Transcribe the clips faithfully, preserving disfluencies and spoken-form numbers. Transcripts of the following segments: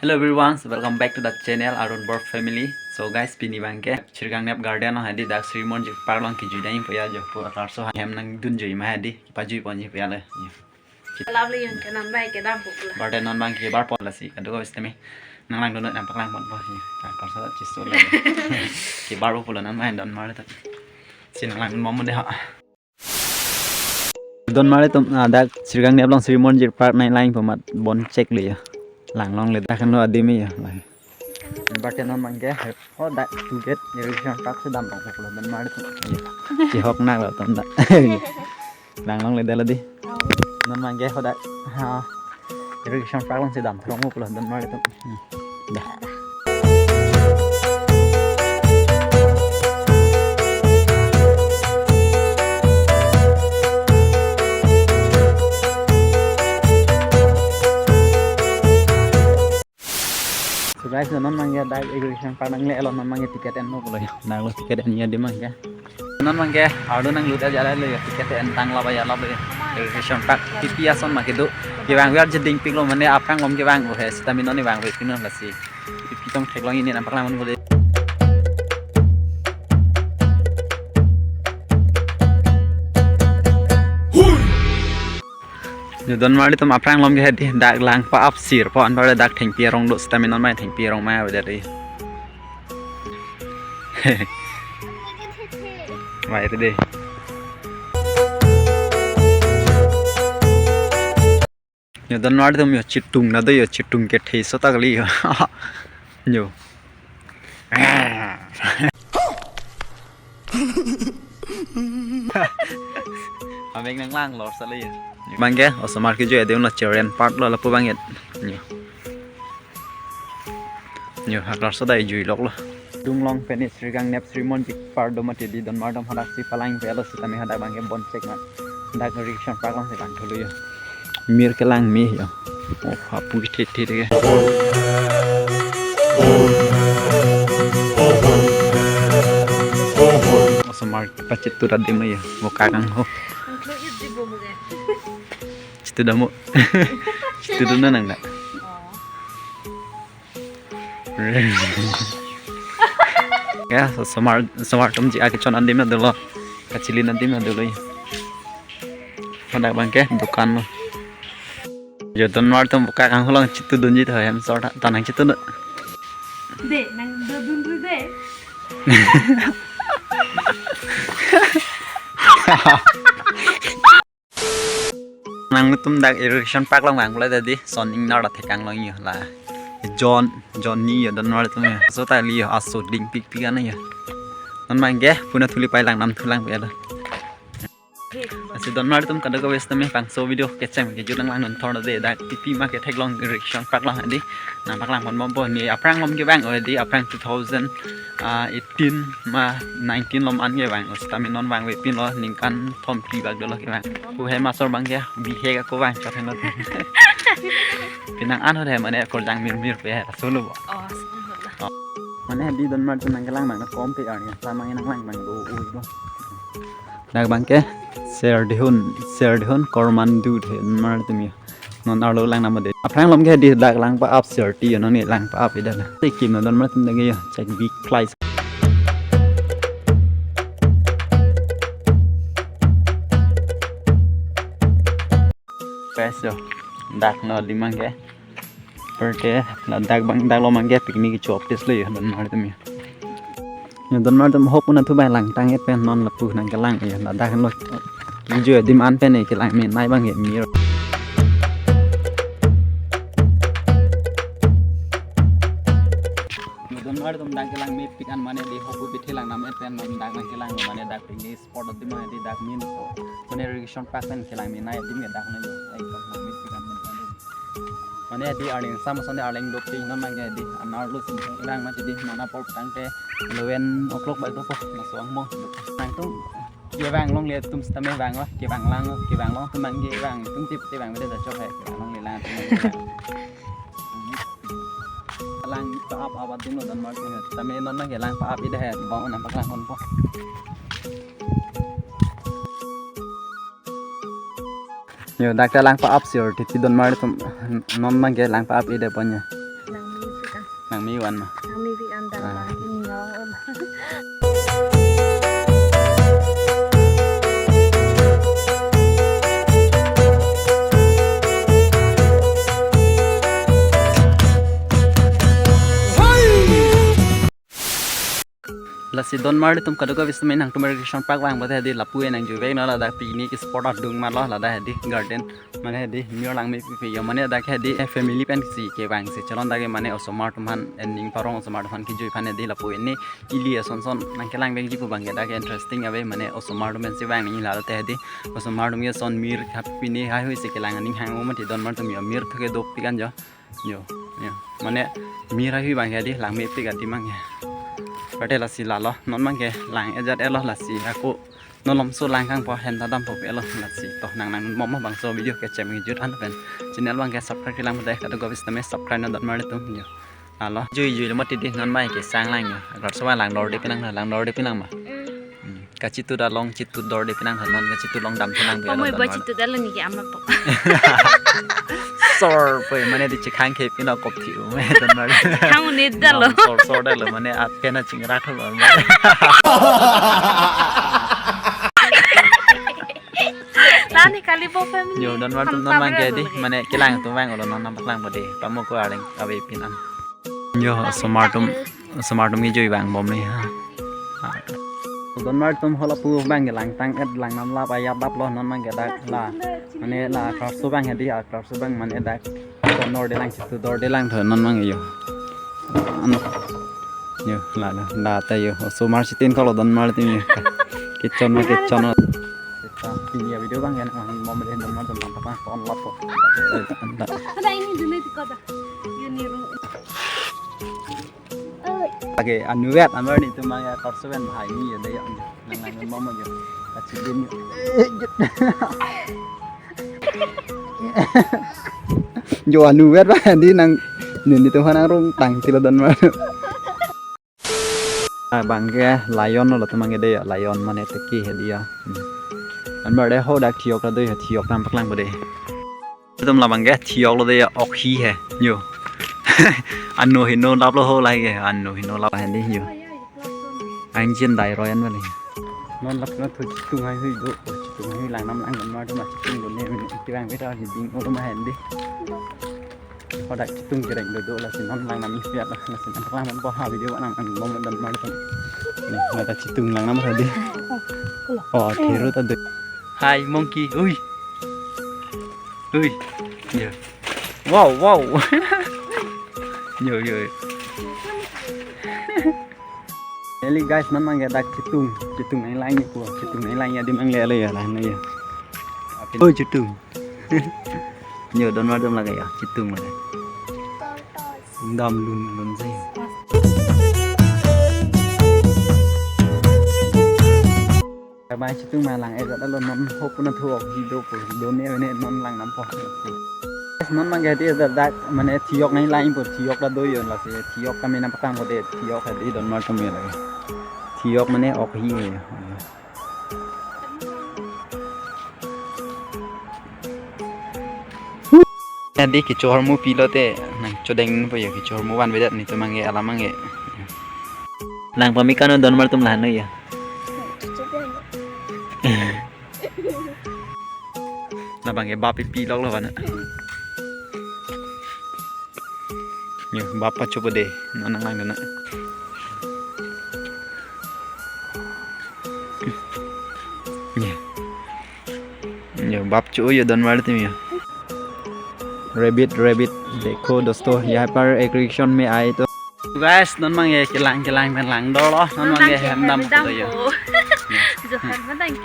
Hello everyone, so welcome back to the channel Arun Bor Family. So guys, pini abangke Chirgangnep Garden along hadi dak Sri Monjik Park along kejui dam-ipo ya, jo pu atar so hem nangdunjui ma hadi, kepajui ponji pu ya le. Lovely yun ke non abangke dampo pula. Birthday non abangke barpo lasi, kadokave sitame nanglangdun nangpaklangponpo. Atar so chiso le. Kebarpo pula non abang donmar atum. Si nanglangdun mo de ha. Donmar atum, ah, dak Chirgangnep along Sri Monjik Park nanglang-ipo amat bon chek le ya. Langlongle dak kan lo adim ya. Lang. Birthday non abangke, oh, dak tu gate irrigation park si dampo pula donmar atum. Iya. Chihok nak lo atum dak. Langlongle dak lo di. Non abangke ho dak. Ha. Irrigation park along si dam thurong pula donmar atum. Hmm. Dah. So guys, non abangke dak irrigation park nangle-etlo, non abangke ticket enpo pulo ya. Nanglo ticket en ya di abangke. Non abangke arlo nanglut ajat lo ya, ticket entang laba ya laba ya. Irrigation park P P ason ma kedo. Kevang ver jeding piklo mane aphrang along kevang o he, sitame non kevang ver pino lasi. P P tong theklong ini nangpaklangpon bole. Nyo donmar atum aphrang along ke hadi dak lang pa-ap sirpo anpar dak thengpi arong do sitame non abang thengpi arong ma avedet ri. Mai ri de. Nyo donmar atum yo chitung na do yo chitung ke thei so ta kali yo. Nyo. Amek nanglang lor sa le ya. Abangke, osomar kejui adimlo children park lo lapu abangke. Nyo. Nyo, ha lor so dai jui lok lo. Dunglong pen Chirgangnep Sri Monjik Park do mati di donmar atum hadak si palang-ipo ya lo sitame hadak abangke bon chek ma. Dak irrigation park along si lang thulo yo. Mir kelang me yo. Oh, hapu thit thit ke. Osomar pachit tu adim ya. Bo kakang ho. Chitu damo. Chitu dun nang dak. Ya, so osomar, osomar atum ji akechon adim na dolo. Kachili adim na dolo. Hadak abangke dukan lo. Yo donmar atum buka kanghulang chitu dunji tho hem sor ta nangchitu do. De, nangdodun ri de. Nangtum dak irrigation park along vang pula tadi, son ingnar ta thekang long yo la. John, Johnny yo donmar atum yo. So ta li yo aso ding pikpik ana yo. Non abangke puna thuli pai lang nam thulang pu ya lo. Lasi donmar atum kadokave sitame bangso video kecheng kejut nanglang non thor de dak P P ma ke theklong irrigation park along hadi. Nangpaklangpon bompo ne aphrang along kevang o hadi aphrang two thousand eighteen ma nineteen along an kevang o sitame non vangve pinlo ningkan thom phli bak dolo kevang. Pu hem asor abangke bihek ako vang chot heno. Penang an ho de mane korjang mir mir pe solo bo. Oh, solo. Oh. Mane hadi donmar atum nangkelang abang kom pe arni sama nanglang abang do ui bo. Dak abangke Serdihun, Serdihun Kormandu the mar atum yo. Non arlo lang nama de. Aphrang along ke di dak lang pa-ap Serti yo, non ni lang pa-ap ida la. Sikim na donmar atum dak yo, chek big flies. Guys yo, dak non adim abangke. Perte, ladak abang dak lo abangke picnic kecho place lo yo donmar atum yo. Yo donmar atum hop una thu bai lang tang-et pen non lapu nangkelang yo ladak lo. Kejui adim an pen kelang me nai abang yo mir. Yo donmar atum dak kelang mepik an mane di hop pu pithi lang nam-et pen non dak nangkelang mane dak picnic spot adim mane di dak min so. Mane irrigation park pen kelang me nai adim ke dak nang yo. Ai dak nang me sikan men pen. Mane di arleng sam son de arleng dopik non abangke di anar lo sim lang ma di mana pol tangte eleven o'clock bai dopo na suang mo. Nangtum kevang longle atum sitame vanglo, kevang lang, kevang long atum abangke vang atum tip te vang beda chok hai kevang longle lang atum. Lang pa-ap ap adim lo donmar atum. Tame non abangke lang pa-ap ida hai bang nangpaklangponpo. Yo dak ta lang pa-ap sir titi donmar atum non abangke lang pa-ap ida pon yo. Lang Nangme-ik an ma? Nangme-ik an dan Ah. ma, ini orang. Lasi donmarli atum kadokave sitame nangtum irrigation park vangpo te hedi lapu-an nangjui vek non, ladak picnic spot adung ma lo, ladak hedi garden. Mane hedi mir langme pipe yo, mane dak hedi, eh, family pensi kevangsi chelon, dak mane osomar atum aphan, eh, ning parong osomar atum aphan kejui aphan hedi lapu-an ili ason son nangkelang vekji pu abangke dak interesting ave, mane osomar atum pensi vang ni la te hedi, osomar atum ke ason mir khap pine haihui si kelang aning hang mo mati donmar atum yo, mir thu ke dopik an jo. Yo, yo. Mane mir haihui abangke hedi langmepik adi abangke. Pate lasi lalo, non abangke lang ejat-et lo lasi ako. Non malomso lang kangpo, hem ta dampo pe lo lasi. To nang nang mo mo bangso video kechem kejut an pen. Channel abangke subscribe kelang pute kadokave sitame subscribe non donmarli atum yo. Lalo. Jui jui lo mati di non mai kesang lang yo. Agar soba lang dorde pinang, lang dorde pinang ma. Mm. Hmm. Kachitut along chitut dorde pinang non, kachitut along dam pinang. Pamoi bo donmar. Chitut along ni ke ama po. Sor po mane di chikhang ke pina kop thiu me donmar. Khang ni dalo. Sor sor dalo mane at kena chingrak lo. Lani kali bo family. Yo, donmar atum non abangke hedi, mane kelang atum vang olo non nangpaklangpo de. Pamo ko areng ave pinang. Yo, osomar atum, osomar atum kejui vangbom ni ha. Donmar atum halapu abangke langtang-et lang namlap ayat dap lo non abangke dak la. Mane la akrarso abang hedi, akrarso abang mane dak. Donor de lang chitut dorde lang tho non abang yo. Ano. Yo, la la la ta yo. Osomar sitin kalau donmar tin yo. Kechon ma kechon ma. Kita pini ya video abangke nang mo mede donmar donmar apa ton lap kok. Ada ini dulu itu kota. Yuniru. Oke, anuvet amar ni atum abangke akrarso pen bahai ni yo de yo. Nang nang mo mo yo. Kachidin yo. Jo anuvet ba di nang nini atum aphan nangrung tang tilo donmar. Ah, abangke lion lo atum abangke de ya, lion mane teki hedi ya. Hmm. Anbar de hadak thiyok ta do ya, thiyok nangpaklangpo de. Atum labangke thiyok lo de ya, okhi he. Yo. Ano hino lap lo ho lahai ke, ano hino lap hedi yo. Angjin dai royan bali. Non lap non thu chitung haihui do, chitung haihui lang nam lang donmar atum chitung do ne, kevang beta hedi ding olo ma hedi. Hadak chitung kereng do do lasi non lang nam isi apa lasi nangpaklang po ha video nang nang bom donmar atum. Ni ada chitung lang nam hedi. Oh, thiru ta do. Hi monkey, ui. Ui. Yo. Wow, wow. Yo, yo. Eli guys, non abangke dak chitung, chitung nanglang ni po, chitung nanglang ya di mangle le ya la na ya. Oh, chitung. Yo, donmar atum lake ya, chitung lake. Dam lun lun sai. Abang chitung ma lang ejat alo non hopu na thu okhi do po, do ne ne non lang nam po. Non abangke hedi dak mane thiyok nanglang po, thiyok ta do yo lasi thiyok kami nangpatangpo de, thiyok hedi donmar atum yo lake. Thiyok mane okhi he. Hedi kecho ahormu pilo te nang chodeng po yo, kecho ahormu vanvedet ni atum abangke alam abangke. Lang pame ik an donmar atum la no yo. Labangke bap pi lok lo bana. Yo, bap pachopo de, non nanglang dona. Yo. Yo, bap cho yo donmar atum yo. Rabbit, rabbit, dekho dosto, yahan par ek reaction mein aaye to. Guys, non abangke kelang kelang pen lang dolo, non abangke hem dam ko yo.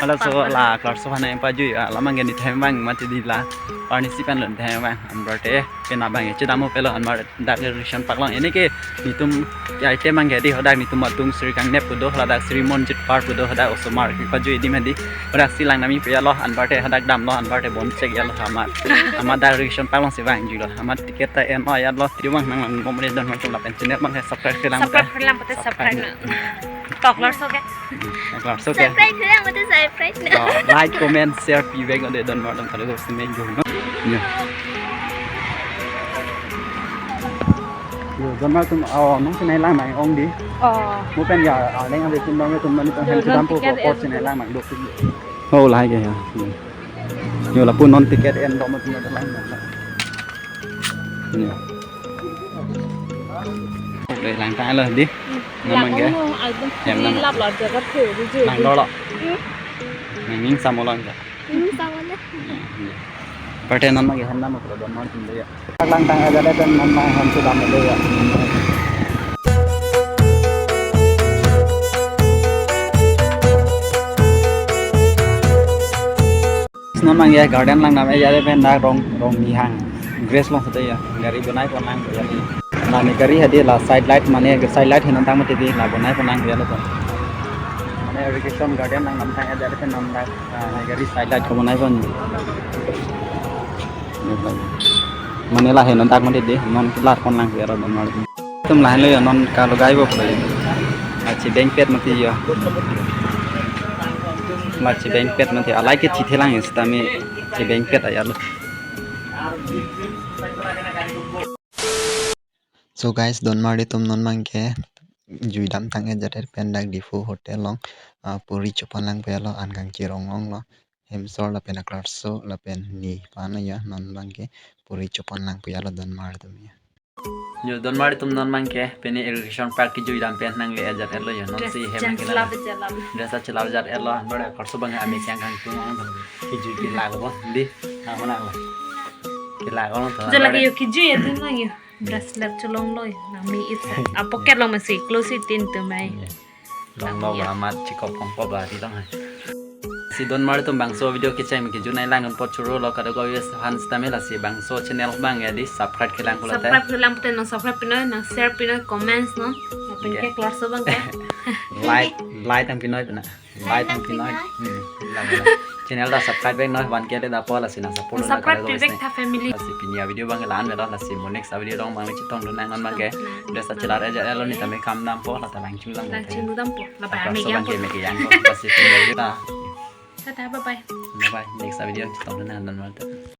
Halaso la akrarso aphan nangpajui, ah, la abangke nithem vang mati di la. Parnisi pen lo nithem vang, anpar te, pen abangke chedam pelo anpar dak irrigation park along. Ini ke nitum ke item abangke di hadak nitum atum Sri Kangnep pu do, hadak Sri Monjit Park pu do, hadak osomar kepajui di mati. Hadak si lang nami pe ya lo, anpar te hadak dam lo, anpar te bon chek ya lo amat. Amat dak irrigation park along si vangjui lo. Amat ticket ta en-o ya lo, tiri abang nang lang bom le donmar atum lapen channel abangke subscribe kelang. Subscribe kelang pute subscribe na. Tok lor so ke. Akrarso ke. Subscribe kelang pute subscribe na. Oh, like, comment, share pi vek de donmar atum kalo se me jo no. Ya. Donmar atum, oh, nong chinai lang nang ong di. Oh. Mo pen ya, ah, leng ave tum nong tum mani tum Yo, hem non chidam po ticket po en. Chinai lang nang dok. Oh, lahai ke ya. Hmm. Yo lapu non ticket en dok mo tum lang nang. Ya. Oke, lang ta lo di. Hmm. Nang mang ke? Lang ong lo, album. Hem nang. Lap lo, jaga phe, di je. Lang dolo. Hmm. Nang ning samolon ka. Ini sama na. Perte non mang ke hem nang pro donmar tum de ya. Lang tang aja de pen non mang hem chidam de ya. Non mang ya garden lang nam ya de pen dak rong rong ni hang. Grass long sete ya. Gari bonai pon lang ya. Mane gari hadi la side light mane side light henan tang mati di la bonai pon lang ya lo pon. Mane irrigation garden lang nam tang aja de pen non dak. Ah, gari side light ko bonai pon. Mane la henan dak mati di, non kelar kon lang kero donmar. Tum lahin lo ya non kalo gai bo pura. Achi bengpet mati ya. Achi bengpet mati. Alai ke chithelang ya sitame chi bengpet aya lo. So guys, donmar atum non mang ke juidam tang e jader pen dak Diphu hotel long, ah, puri chopon lang pelo an kangchirong ong lo. Hemsor lapen aklorso lapen ni pan ya non mang ke puri chopon lang pelo donmar atum ya. Yo donmar atum non mang ke pini irrigation park ke juidam pen nang le ajat elo ya non si hem chang ke la. Chelap chelap. Dress chelap ajat elo, non aklorso bang ami chang kangtung ong. Kijui ke lago di. Nang mana lo. Ke lago to. Jala yo kijui ya din lang yo. Bracelet cholong lo, nang mi it sa. A pocket long masi close it in to mai. Long lo ba mat chikop kong ko ba di long hai. Si donmar atum bangso video kecheng mi kejun nai lang non pot churu lo kadokave fans tame lasi bangso channel bang ya di subscribe kelang pula te. Subscribe kelang pute nang subscribe pinoi, nang share pinoi, comments non. Lapen ke Okay. Keklorso bang ke. Like, like tang pinoi pina. Like tang pinoi. Hmm, lang, lang. Channel ta subscribe bang noi, one K le dapo lasi nang support. Subscribe na pibek tha family. Lasi pini a video bang ke la-an velo lasi mo next a video dong bang chetong dun nang non bang ke. Desa chelar aja elo ni tame kam dam po la ta lang chung lang. Lang chung dam po. La ba Apa me so yang bang po. Ke me ke yang po lasi pini a video ta. Tata bye bye. Bye bye. Next a video chetong dun nang non bang ke.